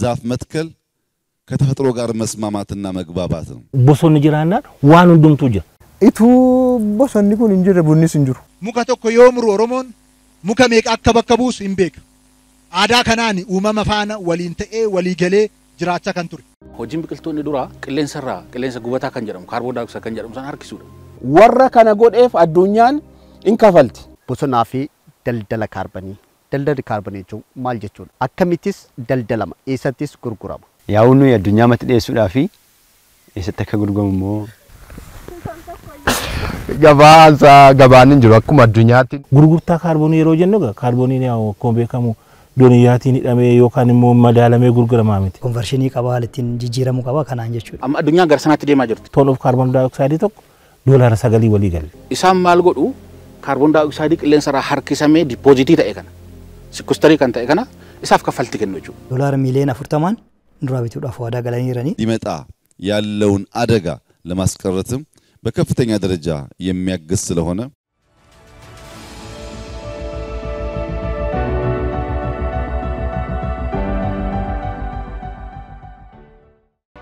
ዛፍ መትከል ከተፈጥሮ ጋር መስማማትና መግባባት ነው። Bosonni jiraannaan waan hundumtuu jira. Ituu bosonni kun hin jirre bunnis hin jiru. Muka tokko yoo muru Oromoon muka meeqa akka bakka buusu hin beeka. Aadaa kanaan uumama faana waliin ta'ee walii galee jiraachaa kan ture. Hojiin biqiltoonni duraa qilleensarraa qilleensa gubataa kan jedhamu kaarboon daayoksayid kan jedhamu sana harkisuudha. Warra kana godheef addunyaan in kafalti. Bosonaa fi daldala kaarbanii. Daldalli kaarbanii jechuun maal jechuudha? Akkamittis daldalama? Eessattis gurgurama? Yaa'uun nuyi addunyaa matti dhiyeessuudhaa fi eessatti akka gurguramu immoo Gabaan isaa gabaan hin jiru akkuma addunyaatti. Gurgurtaa kaarboonii yeroo jennu egaa kaarbooniin yaa'u akkuma beekamu dooniyyaatiin hidhamee yookaan immoo madaalamee gurguramaa miti. Konvarshinii qaba haala ittiin jijjiiramuu qaba kanaan jechuudha. Amma addunyaan gara sanaatti deemaa jirti. Toon of kaarboon daayoksayidii tokko $9 walii galle. Isaan maal godhu kaarboon daayoksayidii qilleensarraa harkisamee dippoozitii ta'e kana sikustarii kan ta'e kana isaaf kaffaltii kennu jechuudha. Doolaara miiliyoona 40 duraa bituudhaaf waadaa galanii jiranii. ሊመጣ ያለውን አደጋ ለማስቀረትም በከፍተኛ ደረጃ የሚያግዝ ስለሆነ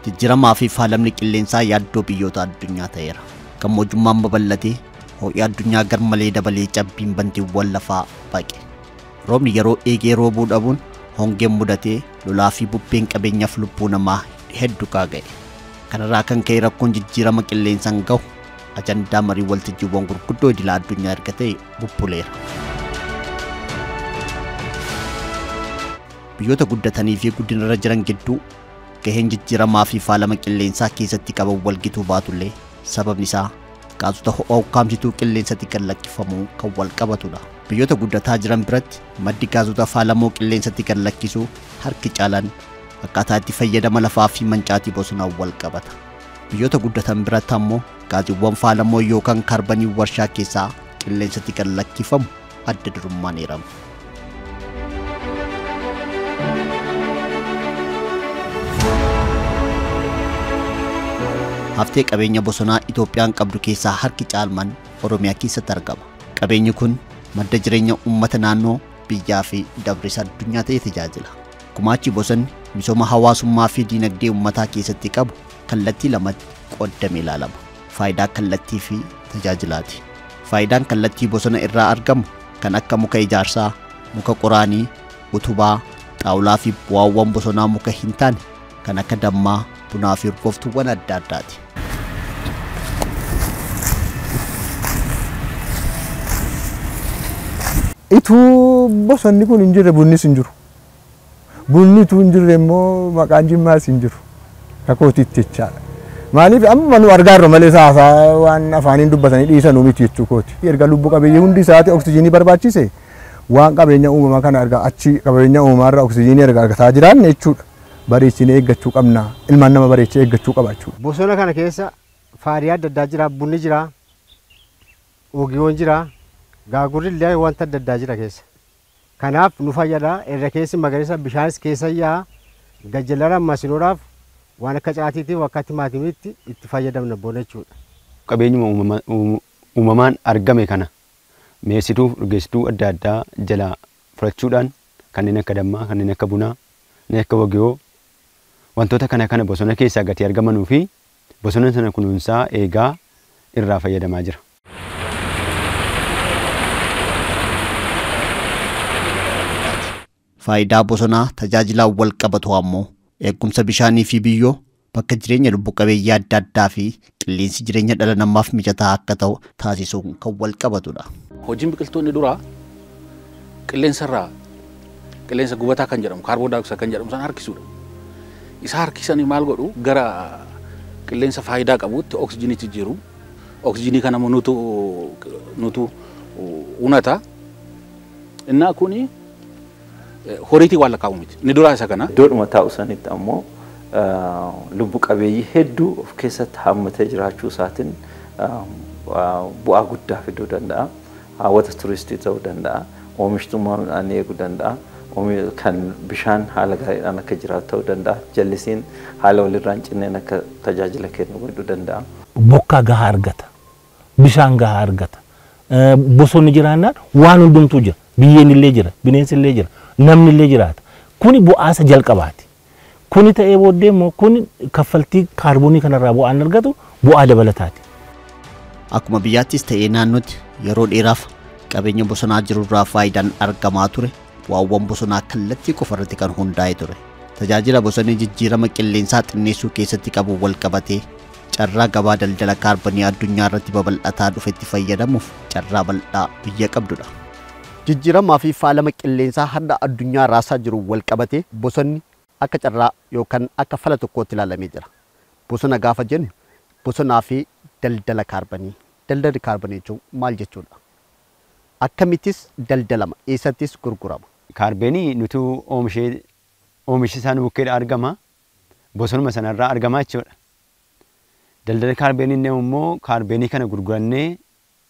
Jijjiiramaa fi faalamni qilleensaa yaaddoo biyyoota addunyaa ta'eera. Gammoojjummaan babal'atee ho'i addunyaa garmalee dabalee cabbiin bantiiwwan lafaa baqe. Roobni yeroo eegee roobuu dhabuun hongeen mudatee lolaa fi bubbeen qabeenyaaf lubbuu namaa hedduu kaaga'e. Kanarraa kan ka'e rakkoon jijjiirama qilleensaan gahu ajandaa marii waltajjiiwwan gurguddoo idila addunyaa erga ta'e bubbuleera. Biyyoota guddatanii fi guddinarra jiran gidduu gaheen jijjiiramaa fi faalama qilleensaa keessatti qaban walgituu baatullee sababni isaa gaazota ho'a ukkaamsituu qilleensatti gad lakkifamuu kan wal qabatudha. Biyyoota guddataa jiran biratti maddi gaazota faalamoo qilleensatti gad lakkisuu harki caalaan akkaataa itti fayyadama lafaa fi mancaatii bosonaan wal qabata. Biyyoota guddatan biratti ammoo gaaziiwwan faalamoo yookaan kaarbanii warshaa keessaa qilleensatti gad lakkifamu adda durummaan eerama. Haftee qabeenya bosonaa Itoophiyaan qabdu keessaa harki caalmaan Oromiyaa keessatti argama. Qabeenyi kun madda jireenya uummata naannoo biyyaa fi dabarsa addunyaa ta'ee tajaajila. Gumaachi bosonni misooma hawaasummaa fi diinagdee uummataa keessatti qabu kallattii lamatti qoodamee ilaalama. Faayidaa kallattii fi tajaajilaati. Faayidaan kallattii bosona irraa argamu kan akka muka ijaarsaa, muka qoraanii, utubaa, xaawulaa fi bu'aawwan bosonaa muka hin taane kan akka dammaa, bunaa fi urgooftuuwwan adda addaati. Ituu bosonni kun hin jirre bunnis hin jiru. Bunni utuu hin jirre immoo maqaan jimmaas hin jiru. Kakootiitti jechaadha. Maaliif amma nu argaarra malee saasaa waan afaaniin dubbatanii dhiisanuu miti jechuu kooti. Erga lubbu qabeeyyii hundi isaati oksijiinii barbaachise waan qabeenya uumamaa kana argaa achi qabeenya uumamaarraa oksijiinii erga argataa jiraanne jechuudha. Bareechinee eeggachuu qabna. Ilmaan nama bareechee eeggachuu qaba jechuudha. Bosona kana keessa faayidaa adda addaa jira. Bunni jira, ogiyoon jira, gaagurri illee wanta adda addaa jira keessa. Kanaaf nu fayyada. Irra keessi magariisa bishaanis keessa yaa'a. Gajjalara masinoodhaaf waan akka caatiitiif akka timaatimiitti itti fayyadamna bona jechuudha. Qabeenyuma uumamaan argame kana mi'eessituu fi urgeessituu adda addaa jalaa fudhachuudhaan kanneen akka dammaa, kanneen akka bunaa, kanneen akka wagiyoo wantoota kana kana bosona keessaa gatii argamanuu fi bosona sana kunuunsaa eegaa irraa fayyadamaa jira. Faayidaa bosonaa tajaajilaan wal qabatu ammoo eegumsa bishaanii fi biyyoo bakka jireenya lubbu qabeeyyii adda addaa fi qilleensi jireenya dhala namaaf mijataa akka ta'u taasisuun kan wal qabatudha. Hojiin biqiltoonni duraa qilleensarraa qilleensa gubataa kan jedhamu kaarboon daayoksayid kan jedhamu sana harkisuudha. Isa harkisanii maal godhu gara qilleensa faayidaa qabutti oksijiiniitti jijjiiru. Oksijiinii kana immoo nutu unata. Innaa kuni horiitii waan lakkaa'u miti. Inni duraa isa kana. Iddoodhuma taa'u sanitti ammoo lubbu qabeeyyii hedduu of keessatti hammatee jiraachuu isaatiin bu'aa guddaa fiduu danda'a. Hawwata turistii ta'uu danda'a. Oomishtummaa midhaanii eeguu danda'a. Kan bishaan haala gaariidhaan akka jiraatu ta'uu danda'a. Jallisiin haala walirraa hin cinneen akka tajaajila kennu godhuu danda'a. Bokkaa gahaa argata. Bishaan gahaa argata. Bosonni jiraannaan waan hundumtuu jira. Biyyeen illee jira, bineensi illee jira, namni illee jiraata. Kuni bu'aasa jalqabaati. Kuni ta'ee booddee immoo kun kaffaltii kaarboonii kanarraa bu'aan argatu bu'aa dabalataati. Akkuma biyyaattis ta'ee naannootti yeroo dheeraaf qabeenya bosonaa jirurraa faayidaan argamaa ture bu'aawwan bosonaa kallattii qofarratti kan hundaa'e ture. Tajaajila bosonni jijjiirama qilleensaa xinneessuu keessatti qabu wal qabatee carraa gabaa daldala kaarboonii addunyaa irratti babal'ataa dhufetti fayyadamuuf carraa bal'aa biyya qabdudha. Jijjiiramaa fi faalama qilleensaa hadda addunyaa raasaa jiru wal qabatee bosonni akka carraa yookaan akka fala tokkootti ilaalamee jira. Bosona gaafa jennu bosonaa fi daldala kaarboonii. Daldalli kaarboonii jechuun maal jechuudha? Akkamittis daldalama? Eessattis gurgurama? Kaarboonii nuti oomishi isaan bukkeedha argama. Bosonuma sanarraa argama jechuudha. Daldala kaarboonii immoo kaarboonii kana gurgurannee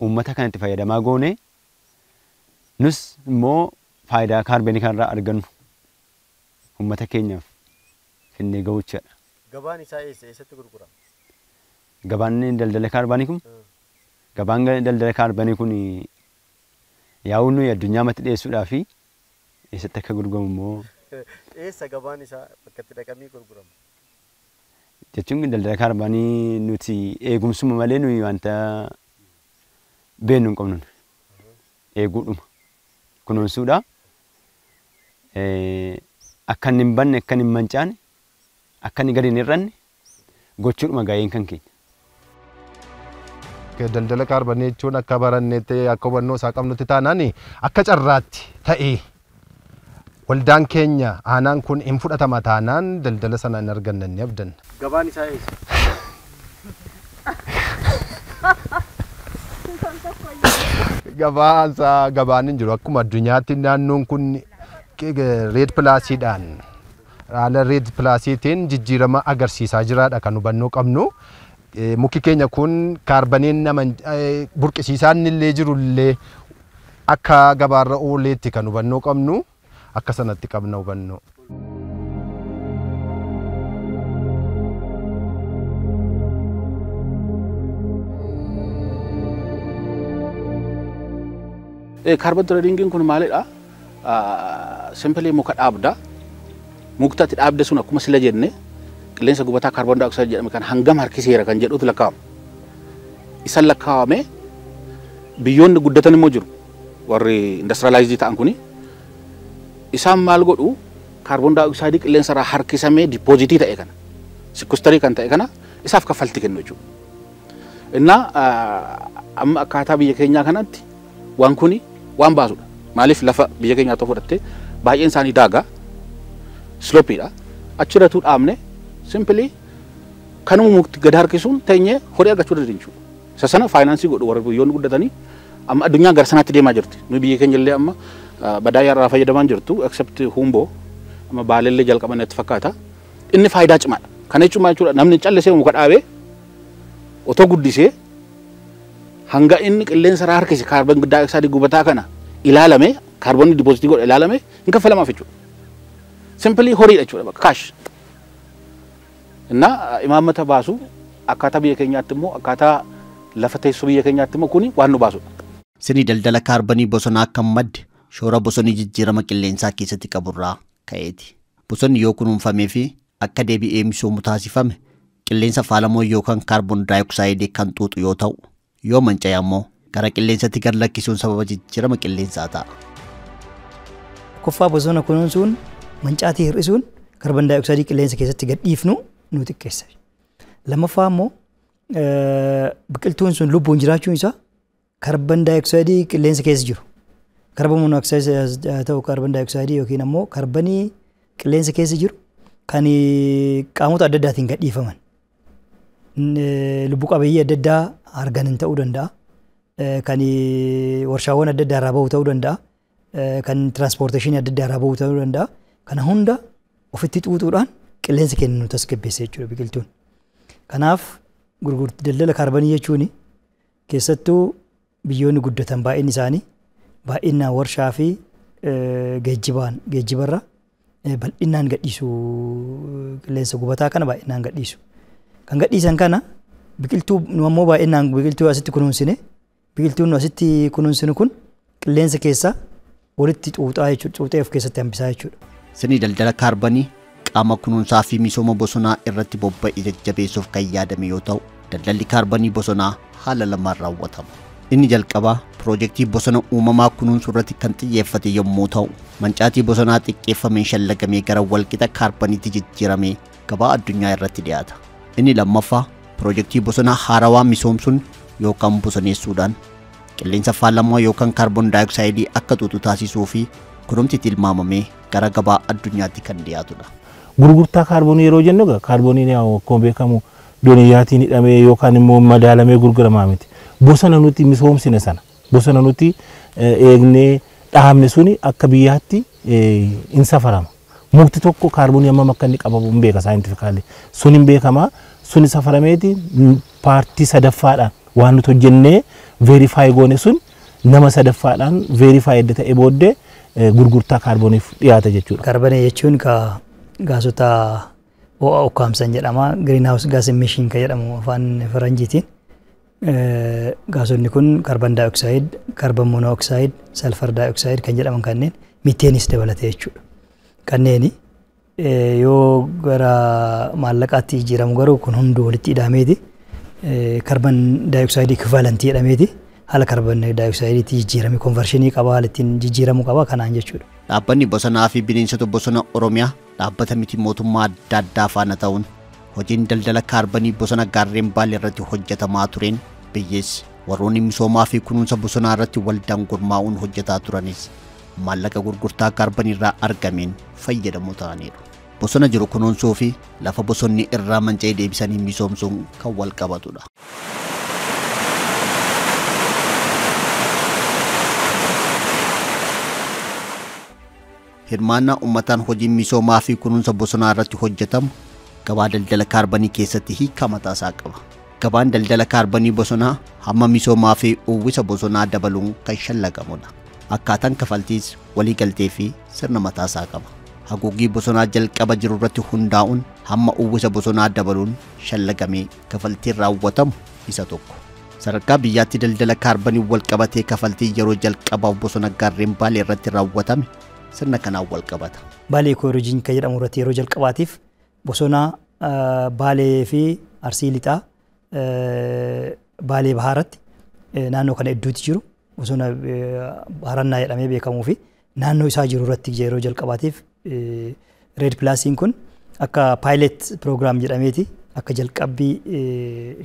uummata kanatti fayyadamaa goone nus immoo faayidaa kaarboonii kanarraa argannu uummata keenyaaf finnee ga'u jechuudha. Gabaan isaa eessatti gurgurama? Gabaan daldala kaarboonii kun gabaan daldala kaarboonii kun yaa'u nuyi addunyaa matti dhiyeessuudhaa fi eessatti akka gurguramu immoo Eessa gabaan isaa bakka itti dhaqamee gurgurama? Jechuun daldala kaarboonii nuti eegumsuma malee nuyi wanta beeknu hin qabnu. Eeguudhuma. Kunuunsuudha. Akka inni hin banne, akka inni hin mancaane, akka inni gadi hin hir'anne gochuudhuma gaheen kan keenya. Daldala kaarboonii jechuun akka baranneetti akka hubannoo isaa qabnutti taanaan akka carraatti ta'ee waldaan keenya aanaan kun hin fudhatama taanaan daldala sana hin arganna ni abdanna. Gabaan isaa eessa? Gabaan isaa gabaan hin jiru akkuma addunyaatti naannoon kun reed pilaasiidhaan haala reed pilaasiitiin jijjiirama agarsiisaa jiraadha kan hubannoo qabnu. Muki keenya kun kaarbaniin nama burqisiisaan illee jiru illee akka gabaarra ooleetti kan hubannoo qabnu akka sanatti qabna hubannoo. Kaarboon tireedingiin kun maalidha? Simpilii muka dhaabda. Mukti ati dhaabde sun akkuma sila jenne qilleensa gubataa kaarboon daayoksayid jedhame kan hangam harkiseera kan jedhutu lakkaa'ama. Isan lakkaa'ame biyyoonni guddatan immoo jiru warri indastiraalaayizii ta'an kuni isaan maal godhu kaarboon daayoksayidii qilleensa irraa harkisamee dippoozitii ta'e kana sikkustarii kan ta'e kana isaaf kaffaltii kennu jechuudha. Innaa amma akkaataa biyya keenyaa kanatti waan kuni waan baasudha. Maaliif lafa biyya keenyaa ta'u fudhattee baay'een isaanii daagaa sloppiidha. Achirratuu dhaabne simply kanuma mukti gad harkisuun teenyee horii argachuu dandeenya. Isa sana faayinaansii godhu warri biyyoonni guddatanii amma addunyaan gara sanaatti deemaa jirti. Nuyi biyya keenya illee amma badaa irraa fayyadamaa jirtu except Humbo amma Baalellee jalqaban natti fakkaata. Inni faayidaa cimaadha. Kana jechuun maal jechuudha namni callisee muka dhaabee otoo guddisee hanga inni qilleensa irraa harkise kaarboon daayoksayidii gubataa kana ilaalame kaarboonii dippoozitii godhe ilaalame hin kaffalamaaf jechuudha. Simply horiidha jechuudha bakka kaash. Innaa imaammata baasu akkaataa biyya keenyaatti immoo akkaataa lafa teessoo biyya keenyaatti immoo kuni waan nu baasudha. Sirni daldala kaarboonii bosonaa kan madde shoora bosonni jijjiirama qilleensaa keessatti qaburraa ka'eeti. Bosonni yoo kunuunfamee fi akka deebi'ee misoomu taasifame qilleensa faalamoo yookaan kaarboon daayoksayidii kan xuuxu yoo ta'u yoo manca'e ammoo gara qilleensatti gad lakkisuun sababa jijjiirama qilleensaa ta'a. Koffaa bosona kunuunsuun mancaatii hir'isuun kaarboon daayoksayidii qilleensa keessatti gad dhiifnu nu xiqqeessa. Lammaffaa immoo biqiltuun sun lubbuun jiraachuun isaa kaarboon daayoksayidii qilleensa keessa jiru. Kaarboon monooksaayidii haa ta'u kaarboon daayoksayidii yookiin ammoo kaarboonii qilleensa keessa jiru kan qaamota adda addaatiin gad dhiifaman. Lubbu qabeeyyii adda addaa arganin ta'uu danda'a. Kan warshaawwan adda addaa irraa bahu ta'uu danda'a. Kan tiraanspoorteeshinii adda addaa irraa bahu ta'uu danda'a. Kana hunda ofitti xuuxuudhaan qilleensa keenya nu tasgabbeessa jechuudha biqiltuun. Kanaaf gurgurtaa daldala kaarboonii jechuun keessattuu biyyoonni guddatan baay'inni isaanii baay'inaan warshaa fi geejjibarra bal'inaan gadhiisu qilleensa gubataa kana baay'inaan gadhiisu. Kan gadhiisan kana biqiltuu nu ammoo baay'inaan biqiltuu asitti kunuunsine biqiltuun nu asitti kunuunsinu kun qilleensa keessa walitti xuuxaa jechuudha xuuxee of keessatti hambisaa jechuudha. Sirni daldala kaarboonii qaama kunuunsaa fi misooma bosonaa irratti bobba'e jajjabeessuuf kan yaadame yoo ta'u, daldalli kaarbanii bosonaa haala lamaan raawwatama. Inni jalqabaa piroojeektii bosona uumamaa kunuunsuu irratti kan xiyyeeffate yommuu ta'u, mancaatii bosonaa xiqqeeffameen shallagamee gara walqixa kaarbaniitti jijjiiramee gabaa addunyaa irratti dhiyaata. Inni lammaffaa piroojeektii bosonaa haarawaa misoomsuun yookaan bosoneessuudhaan qilleensa faalamaa yookaan kaarboon daayoksayidii akka xuuxu taasisuu fi kunuunsi tilmaamamee gara gabaa addunyaatti kan dhiyaatudha. Gurgurtaa kaarboonii yeroo jennu egaa kaarbooniin akkuma beekamu dooniyyaatiin hidhamee yookaan immoo madaalamee gurguramaa miti. Bosona nuti misoomsine sana bosona nuti eegnee dhaabne suni akka biyyaatti hin safarama. Mukti tokko kaarboonii hammam akka inni qabamu hin beeka saayintifikaalli. Sun hin beekama. Suni safarameeti paartii sadaffaadhaan waan nuti hojjennee veerifaayi goone sun nama sadaffaadhaan veerifaayi edda ta'e booddee gurgurtaa kaarbooniif dhiyaata jechuudha. Kaarboonii jechuun gaasota ho'a ukkaamsan jedhama. Green house gas emission kan jedhamu afaan faranjiitiin. Gaasonni kun kaarboon daayoksayid, kaarboon monooksayid, salfar daayoksayid kan jedhaman kanneen miiteenis dabalatee jechuudha. Kanneeni yoo gara maallaqaatti jijjiiramu garuu kun hunduu walitti hidhameeti. Kaarboon daayoksayid equivalentii jedhameeti. Haala kaarboon daayoksaayidiitti jijjiirame konvershinii qaba, haala ittiin jijjiiramu qaba kanaan jechuudha. Dhaabbanni bosonaa fi bineensota bosona Oromiyaa dhaabbata miti mootummaa adda addaa faana ta'uun hojiin daldala kaarbanii bosona gaarreen Baalee irratti hojjetamaa tureen biyyees warroonni misoomaa fi kunuunsa bosonaa irratti waldaan gurmaa'uun hojjetaa turanis maallaqa gurgurtaa kaarbanii irraa argameen fayyadamoo ta'aniiru. Bosona jiru kunuunsuu fi lafa bosonni irraa manca'ee deebisanii misoomsuun kan wal qabatudha. Hirmaannaa uummataan hojii misoomaa fi kunuunsa bosonaa irratti hojjetamu gabaa daldala kaarbanii keessatti hiika mataa isaa qaba. Gabaan daldala kaarbanii bosonaa hamma misoomaa fi uwwisa bosonaa dabaluun kan shallagamudha. Akkaataan kafaltiis waliigaltee fi sirna mataa isaa qaba. Haguuggii bosonaa jalqaba jiru irratti hundaa'uun hamma uwwisa bosonaa dabaluun shallagamee kafaltiin raawwatamu isa tokko. Sadarkaa biyyaatti daldala kaarbanii wal qabatee kafaltii yeroo jalqabaaf bosona gaarreen Baalee irratti raawwatame sirna kanaan wal qabata. Baalee Eekoo-Riijin kan jedhamu irratti yeroo jalqabaatiif bosona Baalee fi Arsii Lixaa Baalee Bahaarratti naannoo kana hedduutti jiru bosona Harannaa jedhamee beekamuu fi naannoo isaa jiru irratti yeroo jalqabaatiif Reed Pilaasiin kun akka paayilet piroogiraam jedhameeti akka jalqabbii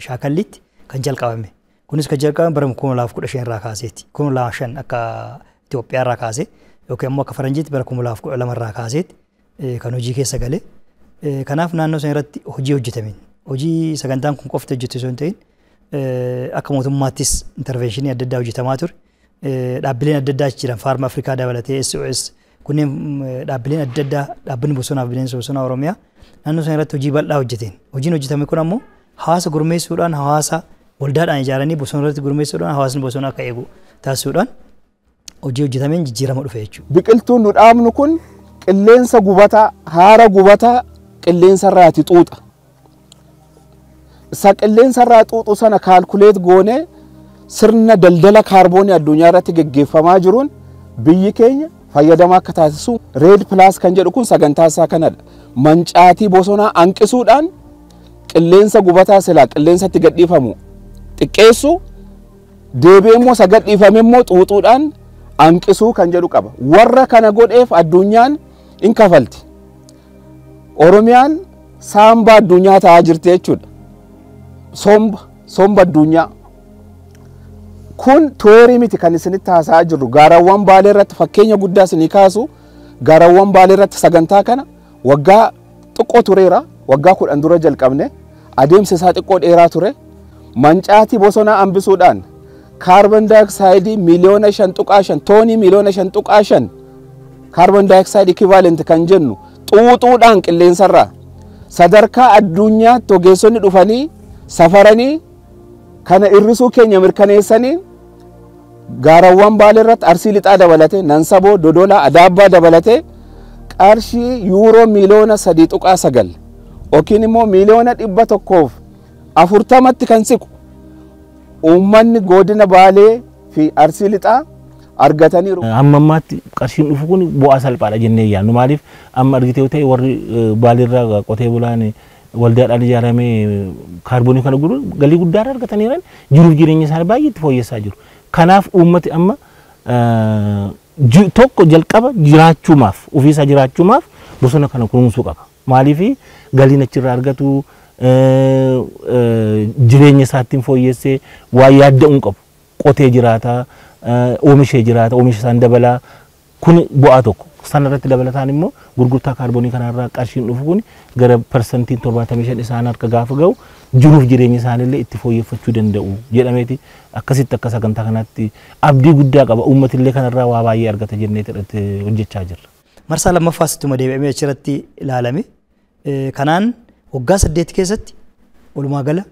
shaakalliitti kan jalqabame. Kunis kan jalqabame bara 2015 irraa kaaseeti. 2005 akka Itoophiyaa irraa kaasee yookiin immoo akka faranjiitti bara 2012 irraa kaaseeti kan hojii keessa galee. Kanaaf naannoo sana irratti hojii hojjetameen hojii sagantaan kun qofti hojjete osoo hin ta'in akka mootummaattis intervenshinii adda addaa hojjetamaa ture. Dhaabbileen adda addaa jiran Faarma Afrikaa dabalatee SOS kunneen dhaabbileen adda addaa dhaabbanni bosonaa fi bineensa bosonaa Oromiyaa naannoo sana irratti hojii bal'aa hojjeteen. Hojiin hojjetame kun ammoo hawaasa gurmeessuudhaan hawaasa waldaadhaan ijaaranii bosona irratti gurmeessuudhaan hawaasni bosona akka eegu taasisuudhaan hojii hojjetameen jijjiirama dhufe jechuudha. Biqiltuun nu dhaabnu kun qilleensa gubataa haara gubataa qilleensa irraati xuuxa. Isa qilleensa irraa xuuxu sana kaalkuleet goonee sirna daldala kaarboonii addunyaa irratti geggeeffamaa jiruun biyyi keenya fayyadamaa akka taasisu Reed Pilaas kan jedhu kun sagantaa isaa kanadha. Mancaatii bosonaa hanqisuudhaan qilleensa gubataa silaa qilleensatti gadhiifamu xiqqeessu deebi'ee immoo isa gadhiifame immoo xuuxuudhaan hanqisuu kan jedhu qaba. Warra kana godheef addunyaan in kafalti. Oromiyaan saambaa addunyaa ta'aa jirti jechuudha. Somba addunyaa. Kun tiyoorii miti kan isinitti haasa'aa jirru. Gaarawwan Baalee irratti fakkeenya guddaa isinii kaasu. Gaarawwan Baalee irratti sagantaa kana waggaa xiqqoo tureera. Waggaa 10 dura jalqabne. Adeemsi isaa xiqqoo dheeraa ture. Mancaatii bosonaa hambisuudhaan kaarboon daayoksayidii miliyoona 5.5 toonii miliyoona 5.5 kaarboon daayoksayidii equivalent kan jennu xuuxuudhaan qilleensarraa sadarkaa addunyaatti ogeessonni dhufanii safaranii kana hir'isuu keenya mirkaneessanii gaarawwan Baalee irratti Arsii Lixaa dabalatee Nansaboo, Dodolaa, Adaabbaa dabalatee qarshii yuuroo miliyoona 3.9 yookiin immoo miliyoona 140tti kan siqu uummanni godina Baalee fi Arsii Lixaa argataniiru. Amma ammaatti qarshiin dhufu kun bu'aa salphaadha jennee yaadnu. Maaliif amma argitee ta'e warri Baaleerraa qotee bulaan waldaadhaan ijaaramee kaarboonii kana gurguru galii guddaa argataniiran jiruuf jireenya isaanii baay'ee itti fooyyessaa jiru. Kanaaf uummati amma tokko jalqaba jiraachumaaf ofiisaa jiraachumaaf bosona kana kunuunsuu qaba. Maaliif galiin achirraa argatu jireenya isaattiin fooyyessee waa yaadda'uu hin qabu. Qotee jiraata, oomishee jiraata, oomisha isaan dabalaa kun bu'aa tokko. Sana irratti dabalataan immoo gurgurtaa kaarboonii kanarraa qarshiin dhufu kun gara 75% isaan harka gaafa ga'u jiruuf jireenya isaaniillee itti fooyyeffachuu danda'u jedhameeti akkasitti akka sagantaa kanaatti abdii guddaa qaba. Uummatillee kanarraa waa baay'ee argata jennee irratti hojjechaa jirra. Marsaa lammaffaas ittuma deebi'amee achirratti ilaalame. Kanaan waggaa 8 keessatti walumaa gala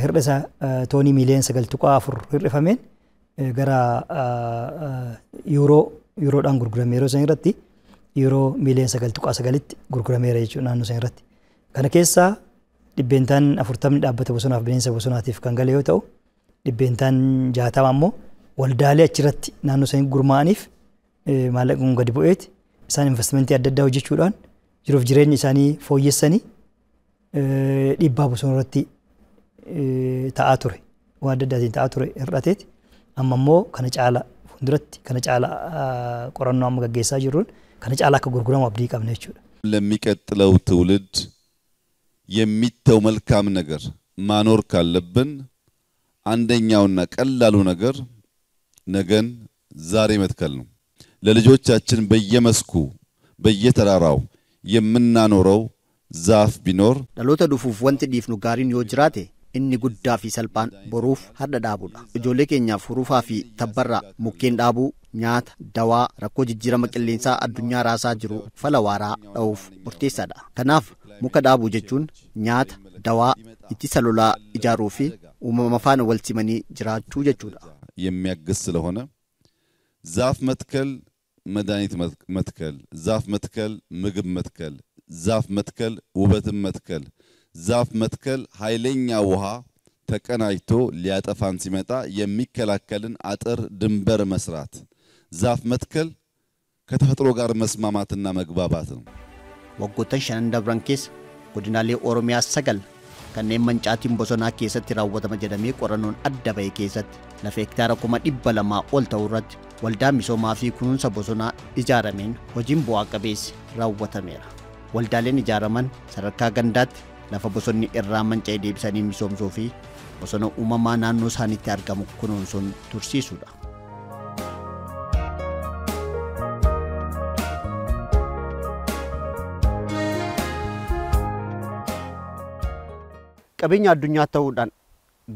hir'isa toonii miiliyoona 9.4 hir'ifameen gara yuuroodhaan gurgurame yeroo san irratti yuuroo miiliyoona 9.9tti gurgurameera jechuudha naannoo san irratti. Kana keessaa 40% dhaabbata bosonaaf bineensa bosonaatiif kan gale yoo ta'u 60% ammoo waldaalee achirratti naannoo san gurmaa'aniif maallaqni kun gadi bu'eeti isaan investimentii adda addaa hojjechuudhaan jiruuf jireenya isaanii fooyyessanii dhiibbaa bosona irratti ta'aa ture waan adda addaatiin ta'aa ture hir'ateeti amma immoo kana caala fuulduratti kana caala qorannoo amma gaggeessaa jirruun kana caala akka gurguramu abdii qabna jechuudha. ለሚቀጥለው ትውልድ የሚተው መልካም ነገር ማኖር ካለብን አንደኛውና ቀላሉ ነገር ነገን ዛሬ መትከል ነው። ለልጆቻችን በየመስኩ በየተራራው የምናኖረው ዛፍ ቢኖር dhaloota dhufuuf wanti dhiifnu gaariin yoo jiraate inni guddaa fi salphaan boruuf har'a dhaabuudha. Ijoollee keenyaaf hurufaa fi tabbarraa mukkeen dhaabuu, nyaata, dawaa, rakkoo jijjiirama qilleensaa addunyaa raasaa jiru fala waaraa dha'uuf murteessaadha. Kanaaf muka dhaabuu jechuun nyaata, dawaa, ittisa lolaa ijaaruu fi uumama faana wal simanii jiraachuu jechuudha. የሚያግዝ ስለሆነ ዛፍ መትከል መድኃኒት መትከል፣ ዛፍ መትከል ምግብ መትከል፣ ዛፍ መትከል ውበትን መትከል፣ ዛፍ መትከል ኃይለኛ ውሃ ተቀናጅቶ ሊያጠፋን ሲመጣ የሚከላከልን አጥር ድንበር መስራት፣ ዛፍ መትከል ከተፈጥሮ ጋር መስማማትና መግባባት ነው። Waggoottan shanan dabran keessa godinaalee Oromiyaa 9 kanneen mancaatiin bosonaa keessatti raawwatama jedhamee qorannoon adda ba'e keessatti lafa hektaara 200,000 ol ta'u irratti waldaa misoomaa fi kunuunsa bosonaa ijaarameen hojiin bu'aa qabeessi raawwatameera. Waldaaleen ijaaraman sadarkaa gandaatti lafa bosonni irraa manca'e deebisanii misoomsuu fi bosona uumamaa naannoo isaaniitti argamu kunuunsuun tursiisuudha. Qabeenya addunyaa ta'uudhaan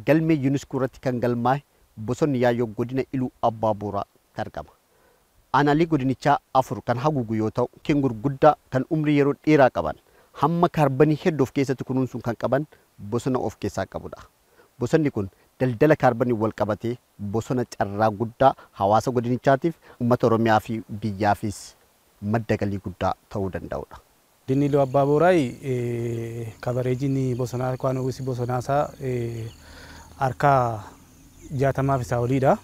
galmee UNESCO irratti kan galmaa'e bosonni Yaayyoo godina Iluu Abbaa Booraatti argama. Aanaalee godinichaa 4 kan haguugu yoo ta'u, mukkeen gurguddaa kan umrii yeroo dheeraa qaban hamma kaarbanii hedduu of keessatti kunuunsuun kan qaban bosona of keessaa qabudha. Bosonni kun daldala kaarbanii wal qabatee bosona carraa guddaa hawaasa godinichaatiif uummata Oromiyaa fi biyyaafis madda galii guddaa ta'uu danda'udha. Godinni Iluu Abbaa Booraa kabareejiin bosonaa yookaan uwwisi bosonaa isaa harka 60 isaa oliidha.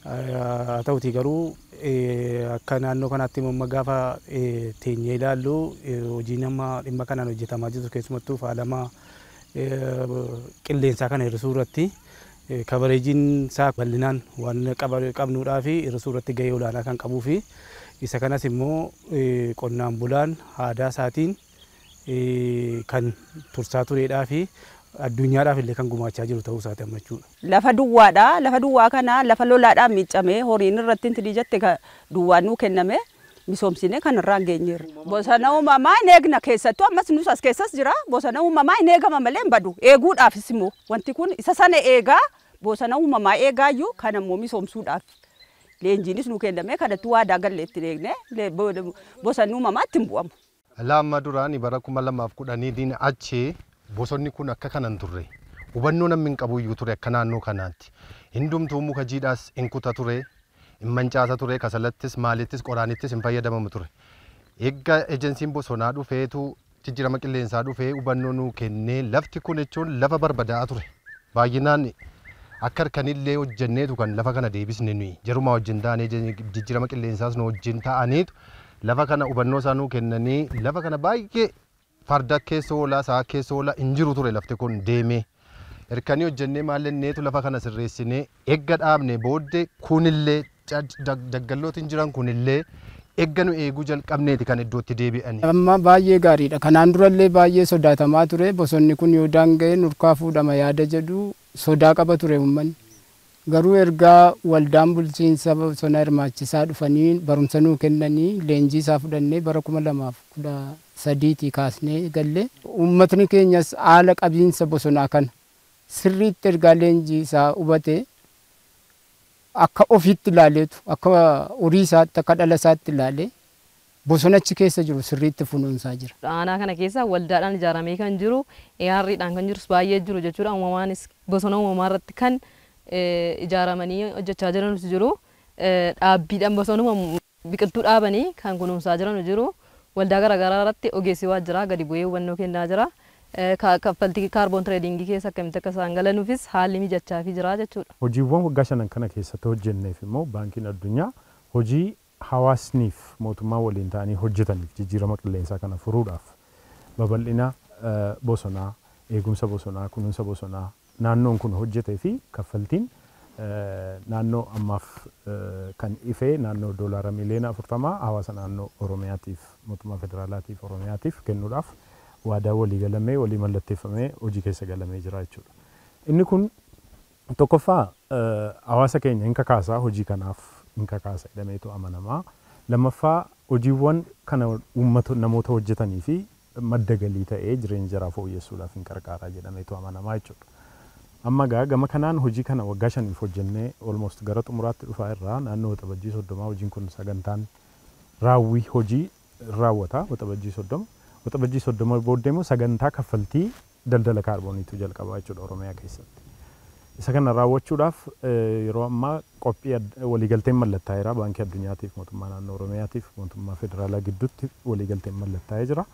Haa ta'utii garuu akka naannoo kanaatti immoo gaafa teenyee ilaallu hojii nama dhimma kanaan hojjetamaa jirtu keessumattuu faalama qilleensaa kana hir'isuu irratti kabareejiin isaa bal'inaan waan qabnuudhaa fi hir'isuu irratti gahee olaanaa kan qabuu fi isa kanas immoo qonnaan bulaan aadaa isaatiin kan tursaa tureedhaa fi addunyaadhaaf illee kan gumaachaa jiru ta'uu isaati amma jechuudha. Lafa duwwaadha. Lafa duwwaa kana lafa lolaadhaan miiccamee horiin irratti inti jette duwwaan nuu kenname misoomsine kan irraan geenyeerra. Bosona uumamaa hin eegna keessattuu ammas nus as keessas jira. Bosona uumamaa hin eegama malee hin badu. Eeguudhaafis immoo wanti kun isa sana eegaa bosona uumamaa eegaayyuu kan ammoo misoomsuudhaaf leenjiinis nuu kenname kanatti waadaa galle ittiin eegne bosonni uumamaa ittiin bu'amu. Lamma duraanii bara 2010 achi bosonni kun akka kanan turre hubannoo namni hin qabu iyyuu ture akka naannoo kanaatti. Hundumtuu muka jiidhaas hin kuta ture, hin mancaasa ture, kasalattis, maalittis, qoraanittis hin fayyadamamu ture. Eegga ejensiin bosonaa dhufeetu jijjiirama qilleensaa dhufee hubannoo nuu kennee lafti kun jechuun lafa barbadaa'aa ture. Baay'inaan Akka harkanillee hojjenneetu kan lafa kana deebisne nuyi jaruma wajjin taanee jijjiirama qilleensaas nu wajjin ta'aniitu lafa kana hubannoo isaa nuu kennanii lafa kana baay'ee farda keessa oolaa sa'a keessa oolaa hin jiru ture lafti kun deemee. Hirkanii hojjennee maallenneetu lafa kana sirreessinee egga dhaabne booddee kunillee daggallootiin jiran kunillee egga nu eeguu jalqabneeti kan iddootti deebi'ani. Amma baay'ee gaariidha. Kanaan durallee baay'ee sodaatamaa ture. Bosonni kun yoo daanga'e nurkaa fuudhama yaada jedhu sodaa qaba ture uummanni. Garuu ergaa waldaan bulchiinsa bosona hirmaachisaa dhufanii barumsa nuu kennanii leenjii isaa fudhannee bara 2013 kaasnee galle. Uummatni keenyas haala qabiinsa bosonaa kana sirriitti ergaa leenjii isaa hubate akka ofiitti ilaaleetu akka horii isaatti akka dhala isaatti ilaalee bosonachi keessa jiru sirriitti funuunsaa jira. Aanaa kana keessa waldaadhaan ijaaramee kan jiru AR'dhaan kan jirus baay'ee jiru jechuudha. Uumamaanis bosona uumamaa irratti kan ijaaramanii hojjechaa jiranus jiru. Dhaabbiidhaan bosonuma biqiltuu dhaabanii kan kunuunsaa jiranu jiru. Waldaa garaagaraa irratti ogeessi waajjiraa gadi bu'ee hubannoo kennaa jira. Kaffaltii kaarboon tireedingii keessa akkamitti akka isaan galanuufis haalli mijachaafii jira jechuudha. Hojiiwwan waggaa 5 kana keessatti hojjenneef immoo baankiin addunyaa hojii hawaasniif mootummaa waliin ta'anii hojjetaniif jijjiirama qilleensaa kana furuudhaaf babal'ina bosonaa, eegumsa bosonaa, kunuunsa bosonaa naannoon kun hojjetee fi kaffaltiin naannoo ammaaf kan ifee naannoo doolaara miliyoona 40 hawaasa naannoo Oromiyaatiif mootummaa federaalaatiif Oromiyaatiif kennuudhaaf waadaa walii galamee walii mallatteeffamee hojii keessa galamee jira jechuudha. Inni kun tokkoffaa hawaasa keenya hin kakaasaa hojii kanaaf hin kakaasa jedhameetu amanamaa. Lammaffaa hojiiwwan kana uummata namoota hojjetanii fi madda galii ta'ee jireenya jaraa fooyyessuudhaaf hin qarqaaraa jedhameetu amanamaa jechuudha. Amma gama kanaan hojii kana waggaa 5 hojjennee almost gara xumuraatti dhufaa irraa naannoo Waxabajjii 30 hojiin kun sagantaan raawwii hojii raawwata Waxabajjii 30. Waxabajjii 30 booddee immoo sagantaa kaffaltii daldala kaarbooniitu jalqabaa jechuudha Oromiyaa keessatti. Isa kana raawwachuudhaaf yeroo ammaa qophii waliigalteen mallattaa'eera baankii addunyaatiif mootummaa naannoo Oromiyaatiif mootummaa federaalaa gidduutti waliigalteen mallattaa'ee jira.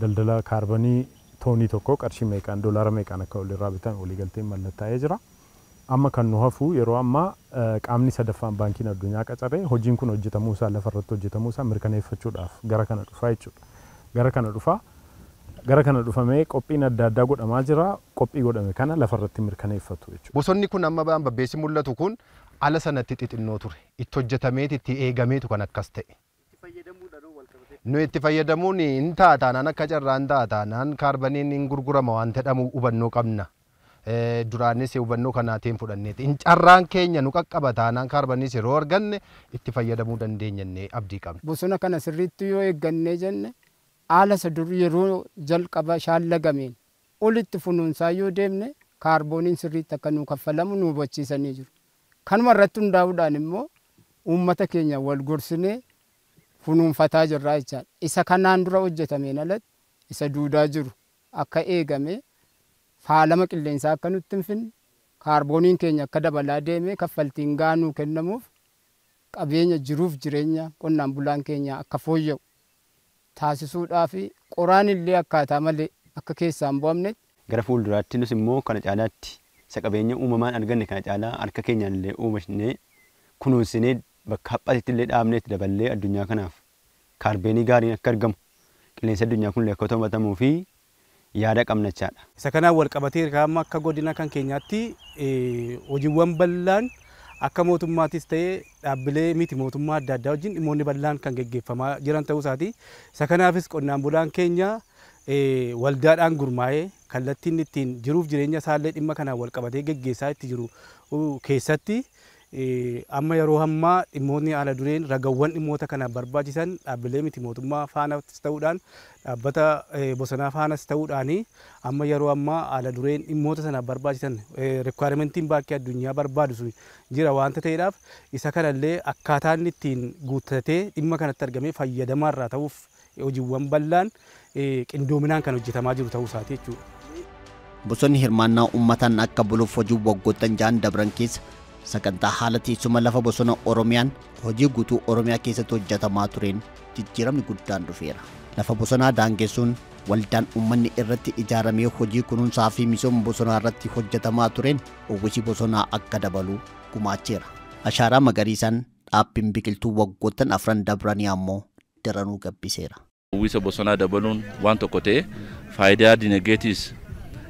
Daldala kaarboonii toonii tokko qarshii meeqaan doolaara meeqaan akka walirraa bitan waliigalteen mallattaa'ee jira. Amma kan nu hafu yeroo ammaa qaamni sadaffaan baankiin addunyaa qacaree hojiin kun hojjetamuu isaa lafarratti hojjetamuu isaa mirkaneeffachuudhaaf gara kana dhufaa jechuudha. Gara kana dhufaa gara kana dhufamee qophiin adda addaa godhamaa jira. Qophii godhame kana lafarratti mirkaneeffatu jechuudha. Bosonni kun amma ba'an babbeessi mul'atu kun ala sanatti xixinnoo ture. Itti hojjetameeti itti eegameetu kan akkas ta'e. Nu itti fayyadamuun hin taataanaan akka carraa hin taataanaan kaarbaniin hin gurgurama waan jedhamu hubannoo qabna. Duraanis hubannoo kanaatiin fudhanneeti. Hin carraan keenya nu qaqqaba taanaan kaarbaniis yeroo arganne itti fayyadamuu dandeenya abdii qabna. Bosona kana sirriitti yoo eeggannee jenne haala isa dur yeroo jalqaba shaallagameen olitti funuunsaa yoo deemne kaarbooniin sirriitti akka nu kaffalamu nu hubachiisanii jiru. Kanuma irratti hundaa'uudhaan immoo uummata keenya wal gorsinee funuunfataa jirra jechaadha. Isa kanaan dura hojjetameen alatti isa duudaa jiru akka eegame faalama qilleensaa akka nutti hin finne kaarbooniin keenya akka dabalaa deeme kaffaltiin gahaa nuu kennamuuf qabeenya jiruuf jireenya qonnaan bulaan keenya akka fooyya'u taasisuudhaaf qoraan illee akkaataa malee akka keessaan bu'amne. Gara fuulduraatti nus immoo kana caalaatti isa qabeenya uumamaan arganne kana caalaa harka keenyaan illee oomishnee kunuunsinee bakka haphatetti illee dhaabnee itti daballee addunyaa kanaaf kaarbeenii gaariin akka argamu qilleensi addunyaa kun illee akka to'atamuu fi yaada qabna jechaadha. Isa kanaan wal qabatee amma akka godina kan keenyaatti hojiiwwan bal'aan akka mootummaattis ta'ee dhaabbilee miti mootummaa adda addaa wajjin dhimmoonni bal'aan kan geggeeffamaa jiran ta'uu isaati. Isa kanaafis qonnaan bulaan keenya waldaadhaan gurmaa'ee kallattiin ittiin jiruuf jireenya isaallee dhimma kanaan wal qabatee geggeessaa itti jiru keessatti amma yeroo ammaa dhimmoonni haala dureen ragawwan dhimmoota kanaaf barbaachisan dhaabbilee miti mootummaa faanas ta'uudhaan dhaabbata bosonaa faanas ta'uudhaan amma yeroo ammaa haala dureen dhimmoota sanaaf barbaachisan rikwaayimentiin baankii addunyaa barbaadu sun jira waanta ta'eedhaaf isa kanallee akkaataan ittiin guuttatee dhimma kanatti argamee fayyadamaarraa ta'uuf hojiiwwan bal'aan qindoominaan kan hojjetamaa jiru ta'uu isaati jechuudha. Bosonni hirmaannaa uummataan akka buluuf hojii waggoottan 6 dabran keessa sagantaa haala teessuma lafa bosona Oromiyaan hojii guutuu Oromiyaa keessatti hojjetamaa tureen jijjiiramni guddaan dhufeera. Lafa bosonaa daangessuun waldaan uummanni irratti ijaaramee hojii kunuunsaa fi misooma bosonaa irratti hojjetamaa tureen uwwisi bosonaa akka dabalu gumaacheera. Ashaaraa magariisaan dhaabbiin biqiltuu waggoottan afran dabranii ammoo daranuu gabbiseera. Uwwisa bosonaa dabaluun waan tokko ta'e faayidaa dinagdeetiis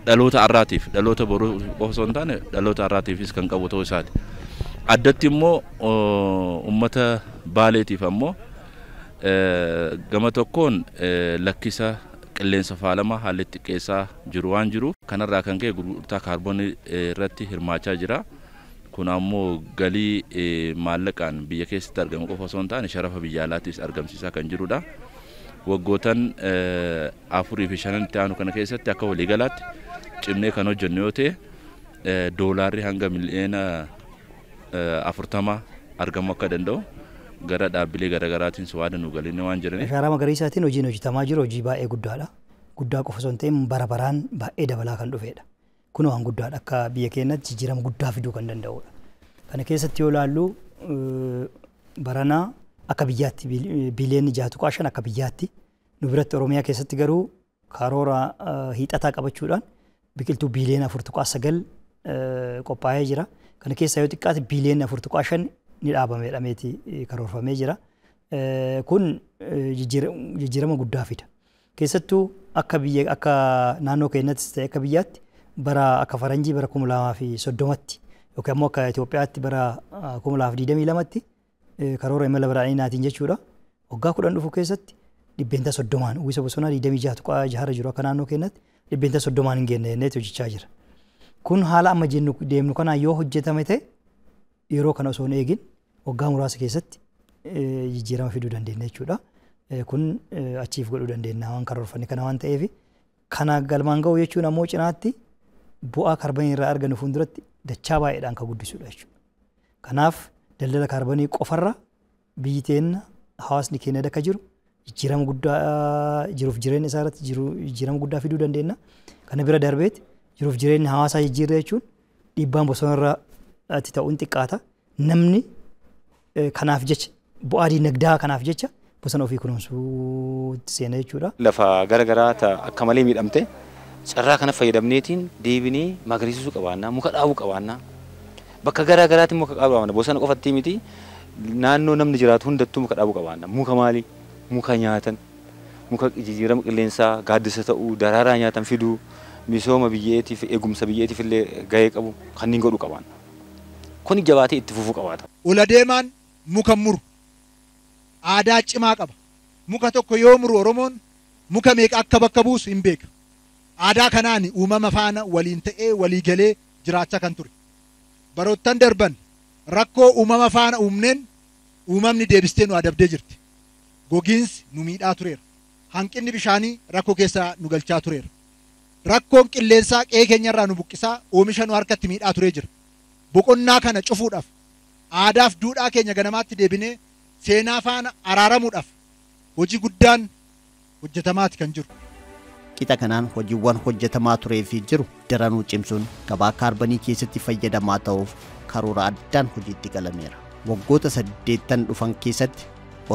dhaloota har'aatiif dhaloota boruu qofa osoo hin taane dhaloota har'aatiifis kan qabu ta'uu isaati. Addatti immoo uummata Baaleetiif ammoo gama tokkoon lakkisa qilleensa faalamaa haalli xiqqeessaa jiru waan jiruuf kanarraa kan ka'e gurgurtaa kaarboonii irratti hirmaachaa jira. Kun ammoo galii maallaqaan biyya keessatti argamu qofa osoo hin taane sharafa biyya alaattis argamsiisaa kan jirudha. Waggootan 4 fi 5 itti aanu kana keessatti akka waliigalaatti cimnee kan hojjennu yoo ta'e doolaarri hanga miliyoona 40 argamuu akka danda'u gara dhaabbilee garaagaraatiin waada nu galinne waan jiraniif. Ashaaraa magariisaatiin hojiin hojjetamaa jiru hojii baay'ee guddaadha. Guddaa qofa osoo hin ta'in bara baraan baay'ee dabalaa kan dhufedha. Kun waan guddaadha akka biyya keenyatti jijjiirama guddaa fiduu kan danda'udha. Kana keessatti yoo ilaallu baranaa akka biyyaatti biliyoonni 6.5 akka biyyaatti nu biratti Oromiyaa keessatti garuu karoora hiixataa qabachuudhaan biqiltuu biliyoona 4.9 qophaa'ee jira. Kana keessaa yoo xiqqaate biliyoonni 4.5 ni dhaabame jedhameeti karoorfamee jira. Kun jijjiirama guddaa fida. Keessattuu akka biyya akka naannoo keenyattis ta'e akka biyyaatti bara akka faranjii bara 2030tti yookiin ammoo akka Itoophiyaatti bara 2022tti karoora imala badhaadhinaatiin jechuudha. Waggaa 10 dhufu keessatti 30% uwwisa bosonaa 26.6 jiru akka naannoo keenyatti 30% hin geenne jenneeti hojjechaa jira. Kun haala amma jennu deemnu kanaan yoo hojjetame ta'e yeroo kana osoo hin eegin waggaa muraasa keessatti jijjiirama fiduu dandeenya jechuudha. Kun achiif godhuu dandeenya waan karoorfanne kana waan ta'eef kana galmaan ga'u jechuun ammoo cinaatti bu'aa kaarbonii irraa argannu fuulduratti dachaa baay'eedhaan kan guddisudha jechuudha. Kanaaf daldala kaarbonii qofarra biyyi teenna hawaasni keenya akka jiru jijjiirama guddaa jiruuf jireenya isaa irratti jijjiirama guddaa fiduu dandeenya. Kana bira darbeeti jiruuf jireenya hawaasaa jijjiirra jechuun dhiibbaan bosonarra itti ta'uun xiqqaata. Namni kanaaf jecha bu'aa dinagdaa kanaaf jecha bosona ofii kunuunsuutti seena jechuudha. Lafa garaagaraa akka malee miidhamte carraa kana fayyadamneetiin deebinee magariisuu qabaannaa muka dhaabuu qabaannaa bakka garaagaraatti muka dhaabuu qabaannaa bosona qofatti miti naannoo namni jiraatu hundattuu muka dhaabuu qabaannaa muka maali muka nyaatan muka jijjiirama qilleensaa gaaddisa ta'uu daraaraa nyaatan fiduu misooma biyyeetiif eegumsa biyyeetiif illee gahee qabu kanneen godhuu qabaanna. Kun jabaatee itti fufuu qabaata. Ola deemaan muka muru aadaa cimaa qaba. Muka tokko yoo muru Oromoon muka meeqa akka bakka buusu hin beeka. Aadaa kanaan uumama faana waliin ta'ee walii galee jiraachaa kan ture. Baroottan darban rakkoo uumama faana uumneen uumamni deebistee nu adabdee jirti. Gogiinsi nu miidhaa tureera. Hanqinni bishaanii rakkoo keessaa nu galchaa tureera. Rakkoon qilleensaa qe'ee keenyarraa nu buqqisaa oomisha nu harkatti miidhaa turee jira. Boqonnaa kana cufuudhaaf aadaaf duudhaa keenya ganamaatti deebinee seenaa faana araaramuudhaaf hojii guddaan hojjetamaati kan jiru. Qixa kanaan hojiiwwan hojjetamaa turee fi jiru daranuu cimsuun gabaa kaarbonii keessatti fayyadamaa ta'uuf karoora addaan hojiitti galameera. Waggoota 8 dhufan keessatti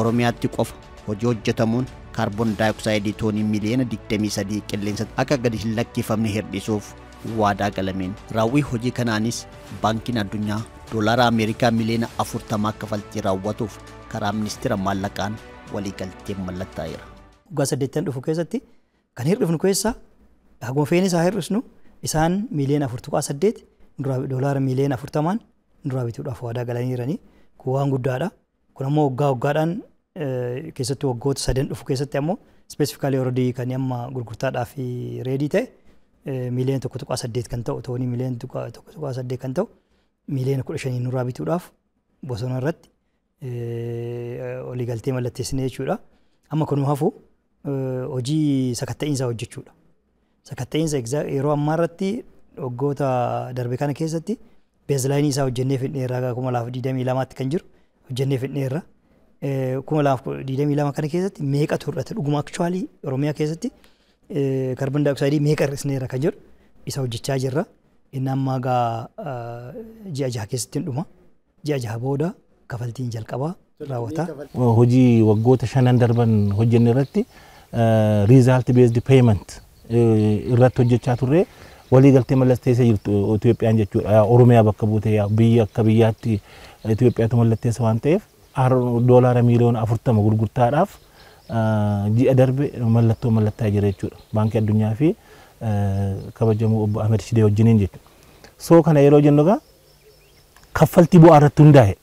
Oromiyaatti qofa hojii hojjetamuun kaarboon daayoksayidii toonii miliyoona 23 qilleensatti akka gadi hin lakkifamne hir'isuuf waadaa galameen raawwii hojii kanaanis baankiin addunyaa doolaara Ameerikaa miliyoona 40 kaffaltii raawwatuuf karaa ministeera maallaqaan waliigaltee mallattaa'eera. Waggaa 8 dhufu keessatti kan hir'ifnu keessa haguma feene isaa hir'isnu isaan miliyoona 4.8 doolaara miliyoona 40 duraa bituudhaaf waadaa galanii jiranii kun waan guddaadha. Kun ammoo waggaa waggaadhaan keessattuu waggoota 3 dhufu keessatti ammoo specifically already kan amma gurgurtaadhaaf reedii ta'e miliyoona 1.8 kan ta'u toonii miliyoona 1.8 kan ta'u miliyoona 15 nurraa bituudhaaf bosona irratti waliigaltee mallatteessine jechuudha. Amma kun hafu hojii sakatta'iinsaa hojjechuudha. Sakatta'iinsa yeroo ammaa irratti waggoota darbe kana keessatti beezlaayinii isaa hojjennee fidneerra 2022tti kan jiru hojjennee fidneerra. 2022 kana keessatti meeqatu hir'ate dhuguma akchuwaalii Oromiyaa keessatti kaarboon daayoksayidii meeqa hir'isneerra kan jedhu isa hojjechaa jirra. Inni ammaa gaa ji'a 6 keessatti hin dhuma. Ji'a 6 booda kafaltiin jalqabaa raawwata. Hojii waggoota 5 darban hojjenne irratti Result based payment irratti hojjechaa turre waliigaltee mallatteessee jirtu Itoophiyaan jechuudha. Oromiyaa bakka buutee biyya akka biyyaatti Itoophiyaatu mallatteessa waan ta'eef doolaara miiliyoona 40 gurgurtaadhaaf ji'a darbe mallattoo mallattaa jira jechuudha. Baankii addunyaa fi kabajamoo obbo Ahmed Shidee wajjiniin jechuudha. So kana yeroo jennu egaa kaffaltii bu'aa irratti hundaa'e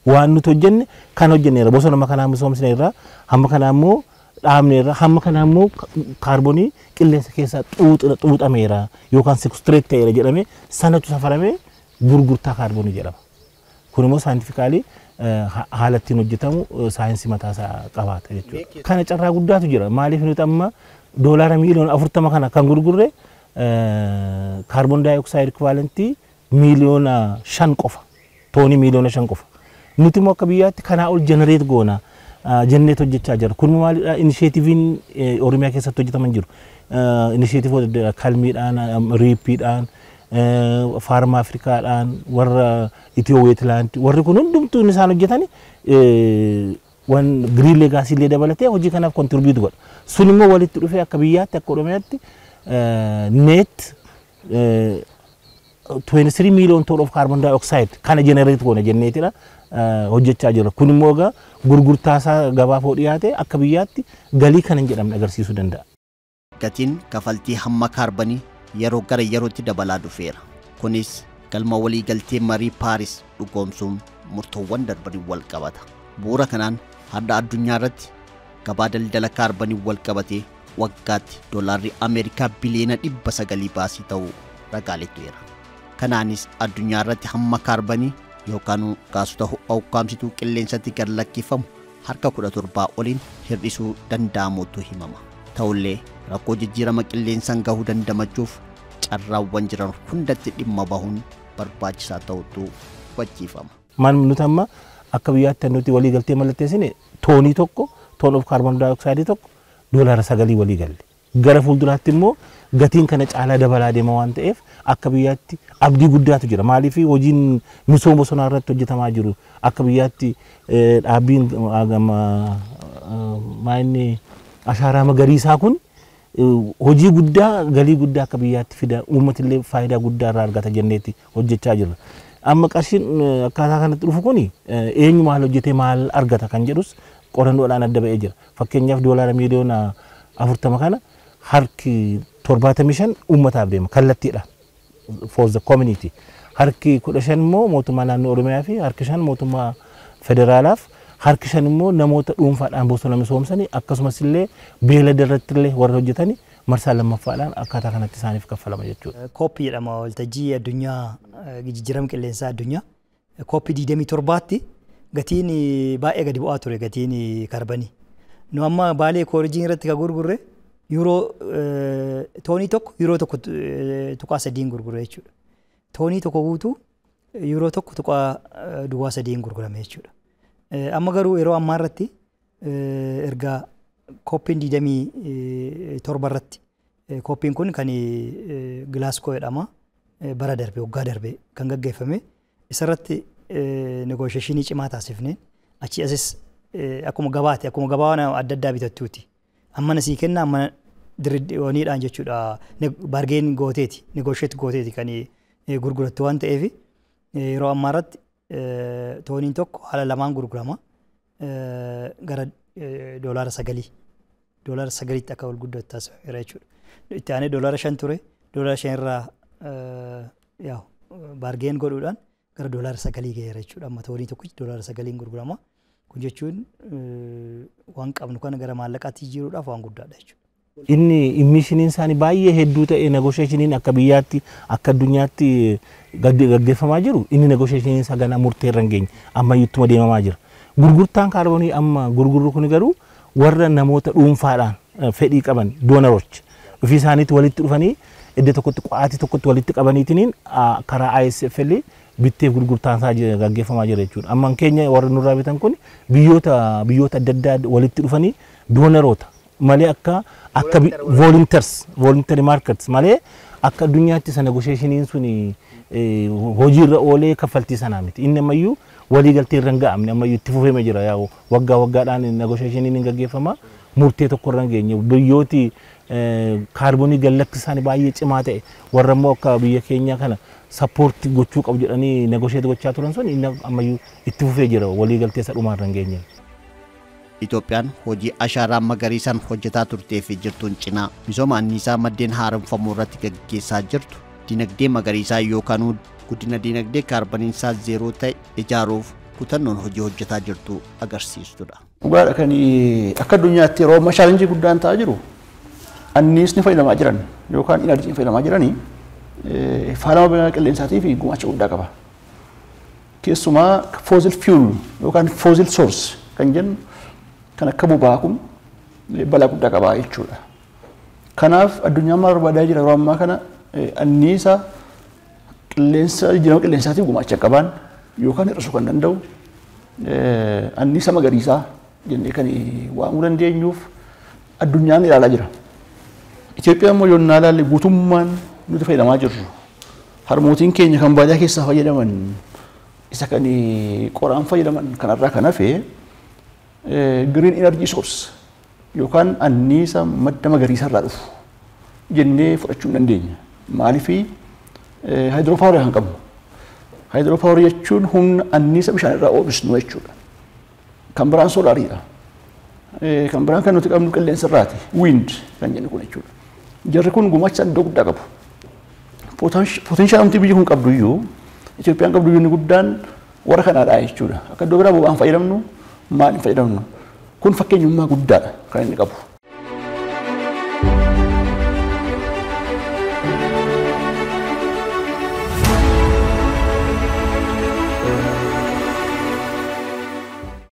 waan nuti hojjenne kan hojjenneerra bosona kanaa misoomsineerra hamma kanaa immoo dhaabneerra hamma kanaa immoo kaarboonii qilleensa keessaa xuuxameera yookaan sequestrate ta'eera jedhamee sanatu safaramee gurgurtaa kaarboonii jedhama. Kun immoo saayintifikaalii haala ittiin hojjetamu saayinsii mataasaa qabaata jechuudha. Kana carraa guddaatu jira. Maaliif nuti amma doolaara miiliyoona 40 kana kan gurgurre kaarboon daayoksayid equivalentii miiliyoona 5 qofa toonii miiliyoona 5 qofa. Nuti immoo akka biyyaatti kanaa ol jenereet goona jenneet hojjechaa jira. Kun maalidha inisheetiiviin Oromiyaa keessatti hojjetaman jiru. Inisheetiivoota adda addaa kalmiidhaan, riippiidhaan, faarma Afrikaadhaan, warra Itiyoo Weetlaand warri kun hundumtuu isaan hojjetani waan giriin leegaasii illee dabalatee hojii kanaaf kontribiiyuut godha. Sun immoo walitti dhufee akka biyyaatti akka Oromiyaatti net 23 million ton of carbon dioxide kana generate goona jenneetidha hojjechaa jira. Kun immoo egaa gurgurtaa isaa gabaaf yoo dhiyaate akka biyyaatti galii kana hin jedhamne agarsiisuu danda'a. Gatiin kafaltii hamma kaarbanii yeroo gara yerootti dabalaa dhufeera. Kunis galma waliigaltee marii Paaris dhugoomsuun murtoowwan darbanii wal qabata. Bu'uura kanaan har'a addunyaa irratti gabaa daldala kaarbanii wal qabatee waggaatti doolaarri Ameerikaa biliyoona 900 baasii ta'uu ragaaleetu jira. Kanaanis addunyaa irratti hamma kaarbanii yookaan gaasota ho'a ukkaamsituu qilleensatti gad lakkifamu harka 17 oliin hir'isuu danda'amutu himama. Ta'ullee rakkoo jijjiirama qilleensaan gahuu dandamachuuf carraawwan jiran hundatti dhimma bahuun barbaachisaa ta'utu hubachiifama. Maal nuti amma akka biyyaatti nuti waliigaltee mallatteessine toonii tokko toon of kaarboon daayoksayidii tokko doolaara 9 walii galle. Gara fuulduraatti immoo gatiin kana caalaa dabalaa deema waan ta'eef akka biyyaatti abdii guddaatu jira. Maaliif hojiin misooma bosonaa irratti hojjetamaa jiru akka biyyaatti dhaabbiin maayinni ashaaraa magariisaa kun hojii guddaa galii guddaa akka biyyaatti fida uummatillee faayidaa guddaa irraa argata jenneeti hojjechaa jirra. Amma qarshiin akkaataa kanatti dhufu kun eenyu maal hojjetee maal argata kan jedhus qorannoodhaan adda ba'ee jira. Fakkeenyaaf doolaara miiliyoona 40 kana harki 75 uummataaf deema kallattiidhaan for the community. Harki 15 immoo mootummaa naannoo Oromiyaa fi harki 5 mootummaa federaalaaf harki 5 immoo namoota dhuunfaadhaan bosona misoomsanii akkasumas illee beelada irratti illee warra hojjetanii marsaa lammaffaadhaan akkaataa kanatti isaaniif kaffalama jechuudha. Kooppii jedhama waltajjii addunyaa jijjiirama qilleensaa addunyaa kooppii 27tti gatiin baay'ee gadi bu'aa ture gatiin kaarbanii. Nu amma Baalee koorijii irratti kan gurgurre yuuroo toonii tokko yuuroo 1.3 gurgurre jechuudha. Toonii tokko guutuu yuuroo 1.03 gurgurame jechuudha. Amma garuu yeroo ammaa irratti erga kooppiin 27 irratti kooppiin kun kan Gilaasgoo jedhama bara darbe waggaa darbe kan gaggeeffame isarratti negoosheeshinii cimaa taasifneen achi asis akkuma gabaati akkuma gabaa adda addaa bitattuuti. Amma nasii kenna amma diriiwwaniidhaan jechuudha baargeen gooteeti negoosheet gooteeti kan gurgurattu waan ta'eef yeroo ammaa irratti tooniin tokko haala lamaan gurgurama gara doolaara 9 doolaara 9tti akka wal guddatu taasifameera jechuudha. Itti aanee doolaara 5 ture doolaara 5 irraa yaa'u baargeen godhuudhaan gara doolaara 9 gaheera jechuudha. Amma toonii tokkichi doolaara 9 gurgurama. Kun jechuun waan qabnu kana gara maallaqaatti jijjiiruudhaaf waan guddaadha jechuudha. Inni immiishiniin isaanii baay'ee hedduu ta'e negoosheeshiniin akka biyyaatti akka addunyaatti gaggeeffamaa jiru inni negoosheeshiniin isaa ganaa murtee irra hin geenye ammayyuttuma deemamaa jira. Gurgurtaan kaarboonii amma gurgurru kun garuu warra namoota dhuunfaadhaan fedhii qaban doonaroች ofii isaaniitti walitti dhufanii iddoo tokkotti qo'aatii tokkotti walitti qabaniitiin karaa ISFL bitteef gurgurtaan isaa gaggeeffamaa jira jechuudha. Amma keenya warra nurraa bitan kun biyyoota adda addaa walitti dhufanii doonaroota malee akka volunteers voluntary markets malee akka addunyaatti sana negotiationiin sun hojiirra oolee kaffaltii sanaa miti. Inni ammayyuu waliigaltee irra hin ga'amne ammayyuu itti fufeema jira yaa'u waggaa waggaadhaan negotiationiin hin gaggeeffama. Murtee tokko irra hin geenye. Biyyooti kaarboonii gad lakkisan baay'ee cimaa ta'e warra immoo akka biyya keenyaa kana support gochuu qabu jedhanii negotiate gochaa turan sun inni ammayyuu itti fufee jira, walii galtee isa dhumaa irra hin geenye. Itoophiyaan hojii ashaaraa magariisaan hojjetaa turtee fi jirtuun cinaa misooma anniisaa maddeen haaromfamuu irratti gaggeessaa jirtu dinagdee magariisaa yookaan guddina dinagdee kaarbaniinsaa zeeroo ta'e ijaaruuf kutannoon hojii hojjetaa jirtu agarsiistudha. Dhugaadha, kan akka addunyaatti yeroo ammaa challenge guddaan ta'aa jiru anniisni fayyadamaa jiran yookaan energyn fayyadamaa jiranii faalama qilleensaatii fi gumaacha guddaa qaba. Keessumaa fossil fuel yookaan fossil source kan jennu kan akka boba'aa kun balaa guddaa qaba jechuudha. Kanaaf addunyaan maal barbaadaa jira yeroo ammaa kana? Anniisa qilleensa jijjiirama qilleensaatiif gumaacha qaban yookaan hir'isuu kan danda'u anniisa magariisaa jennee kan waamuu dandeenyuuf addunyaan ilaalaa jira. Itoophiyaan immoo yoonnaa ilaalle guutummaan nuti fayyadamaa jirru harmootiin keenya kan baadiyyaa keessaa fayyadaman isa kan qoraan fayyadaman kanarraa kan hafe green energy source yookaan anniisa madda magariisa irraa dhufu jennee fudhachuu hin dandeenya. Maaliifii hydro power kan qabnu. Hydro power jechuun humna anniisa bishaan irraa oomishnu jechuudha. Kan biraan soolariidha. Kan biraan kan nuti qabnu qilleensa irraati. Wind kan jennu kun jechuudha. Jarri kun gumaacha iddoo guddaa qabu. Potential nuti biyyi kun qabdu iyyuu, Itoophiyaan qabdu iyyuu, inni guddaan warra kanaadha jechuudha. Akka iddoo biraa boba'aan fayyadamnu maal hin fayyadamnu. Kun fakkeenyummaa guddaadha kan inni qabu.